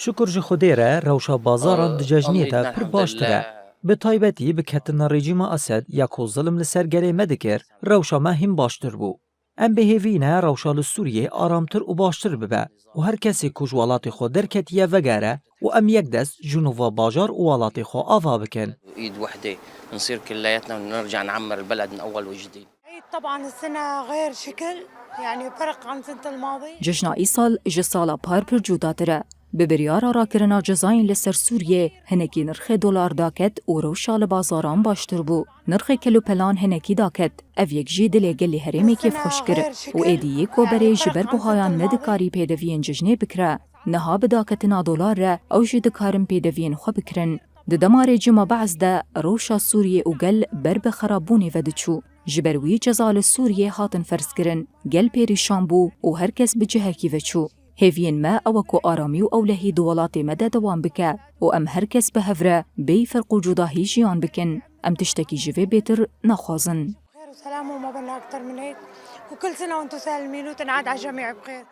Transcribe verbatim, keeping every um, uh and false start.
Şukur ji Xwedê re rewşa bazaran di cejnê de pir baştir e. Bi taybetî bi ketina rejîma Esed ya ku zilm li ser gelê me dikir, rewşa me hîn baştir bû. Em bi hêvî ne rewşa li Sûriyê aramtir û baştir bibe û her kesê ku ji welatê xwe derketiye vegere û em yek dest ji nû va bajar û welatê xwe ava bikin. إيد وحدة نصير كلياتنا ونرجع نعمر البلد من أول وجديد. العيد طبعًا السنة غير شكل، يعني فرق عن سنة الماضي. Cejna îsal ji sala par pir cudatir e. Bi biryara rakirina cezayên li ser Sûriyê, hinekî nirxê dolar daket û rewşa li bazaran baştir bû. Nirxê kelopelan hinekî daket. Ev yek jî dilê gelê herêmê kêfxweş kir û êdî yê ku berê ji ber buhayan nedikarî pêdeviyên cejnê bikire. Niha bi daketina dolar re ew jî dikarin pêdeviyên xwe bikirin. Di dema rejîma Be'es de rewşa Sûriyê û gel ber bi xerabûnê ve diçû. Ji ber wî ceza li Sûriyê hatin ferzkirin. Gel pêrîşan bû û her kes bi cihekî ve çû. Hêviyên me ew e ku aramî û ewlehî di welatê me de dewam bike û em her kes bi hev re bêyî ferq û cudahî jiyan bikin. Em tiştekî ji vê bêtir naxwazin. خير وسلام وما بدنا أكتر من هيك. وكل سنة وأنتم سالمين وتنعاد على الجميع بخير.